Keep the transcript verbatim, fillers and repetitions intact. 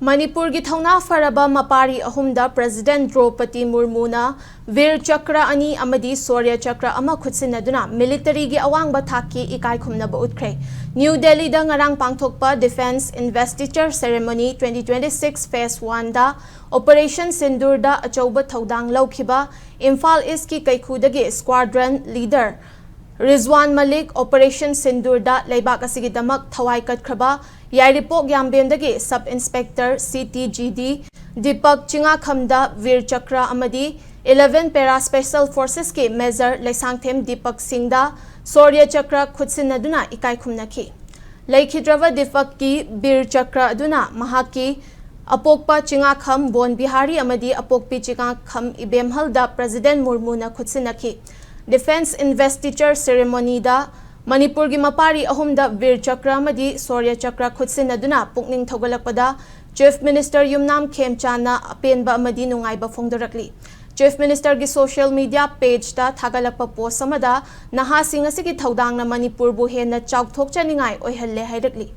ꯃꯅꯤꯄꯨꯔꯒꯤ ꯊꯧꯅꯥ ꯐꯔꯕ ꯃꯄꯥꯔꯤ ꯑꯍꯨꯝꯗ ꯄ꯭ꯔꯦꯁꯤꯗꯦꯟꯠ ꯗ꯭ꯔꯧꯄꯗꯤ ꯃꯨꯔꯃꯨꯅ ꯚꯤꯔ ꯆꯀ꯭ꯔ ꯑꯅꯤ ꯑꯃꯗꯤ ꯁꯧꯔ꯭ꯌ ꯆꯀ꯭ꯔ ꯑꯃ ꯈꯨꯠꯁꯤꯟꯅꯗꯨꯅ ꯃꯤꯂꯤꯇꯔꯤꯒꯤ ꯑꯋꯥꯡꯕ ꯊꯥꯛꯀꯤ ꯏꯀꯥꯏꯈꯨꯝꯅꯕ ꯎꯠꯈ꯭ꯔꯦ꯫ ꯅ꯭ꯌꯨ ꯗꯦꯜꯂꯤꯗ ꯉꯔꯥꯡ ꯄꯥꯡꯊꯣꯛꯄ Defence Investiture Ceremony twenty twenty-six Phase Oneꯗ Operation Sindoorꯗ ꯑꯆꯧꯕ ꯊꯧꯗꯥꯡ ꯂꯧꯈꯤꯕ ꯏꯝꯐꯥꯜ ꯏꯁꯀꯤ ꯀꯩꯈꯨꯗꯒꯤ Squadron Leader Rizwan Malik, Operation Sindoorꯗ ꯂꯩꯕꯥꯛ ꯑꯁꯤꯒꯤꯗꯃꯛ ꯊꯋꯥꯏ ꯀꯠꯈ꯭ꯔꯕ ꯌꯥꯏꯔꯤꯄꯣꯛ ꯌꯥꯝꯕꯦꯝꯗꯒꯤ Sub Inspector C T G D Deepak ꯆꯤꯉꯥꯈꯝꯗ ꯚꯤꯔ ꯆꯀ꯭ꯔ ꯑꯃꯗꯤ eleven Para Special Forcesꯀꯤ Major Leishangthem Deepak ꯁꯤꯡꯗ ꯁꯧꯔ꯭ꯌ ꯆꯀ꯭ꯔ ꯈꯨꯠꯁꯤꯟꯅꯗꯨꯅ ꯏꯀꯥꯏꯈꯨꯝꯅꯈꯤ꯫ ꯂꯩꯈꯤꯗ꯭ꯔꯕ ꯗꯤꯄꯛꯀꯤ ꯚꯤꯔ ꯆꯀ꯭ꯔ ꯑꯗꯨꯅ ꯃꯍꯥꯛꯀꯤ ꯑꯄꯣꯛꯄ ꯆꯤꯉꯥꯈꯝ ꯕꯣꯟ ꯕꯤꯍꯥꯔꯤ ꯑꯃꯗꯤ ꯑꯄꯣꯛꯄꯤ ꯆꯤꯉꯥꯈꯝ ꯏꯕꯦꯝꯍꯜꯗ ꯄ꯭ꯔꯦꯁꯤꯗꯦꯟꯠ ꯃꯨꯔꯃꯨꯅ ꯈꯨꯠꯁꯤꯟꯅꯈꯤ꯫ Defence Investiture Ceremonyꯗ ꯃꯅꯤꯄꯨꯔꯒꯤ ꯃꯄꯥꯔꯤ ꯑꯍꯨꯝꯗ ꯚꯤꯔ ꯆꯀ꯭ꯔ ꯑꯃꯗꯤ ꯁꯧꯔ꯭ꯌ ꯆꯀ꯭ꯔ ꯈꯨꯠꯁꯤꯟꯅꯗꯨꯅ ꯄꯨꯛꯅꯤꯡ ꯊꯧꯒꯠꯂꯛꯄꯗ Chief Minister ꯌꯨꯝꯅꯥꯝ ꯈꯦꯝꯆꯥꯟꯅ ꯑꯄꯦꯟꯕ ꯑꯃꯗꯤ ꯅꯨꯡꯉꯥꯏꯕ ꯐꯣꯡꯗꯣꯔꯛꯂꯤ꯫ Chief Ministerꯒꯤ social media pageꯇ ꯊꯥꯒꯠꯂꯛꯄ post ꯑꯃꯗ ꯅꯍꯥꯁꯤꯡ ꯑꯁꯤꯒꯤ ꯊꯧꯗꯥꯡꯅ ꯃꯅꯤꯄꯨꯔꯕꯨ ꯍꯦꯟꯅ ꯆꯥꯎꯊꯣꯛꯆꯅꯤꯡꯉꯥꯏ ꯑꯣꯏꯍꯜꯂꯦ ꯍꯥꯏꯔꯛꯂꯤ꯫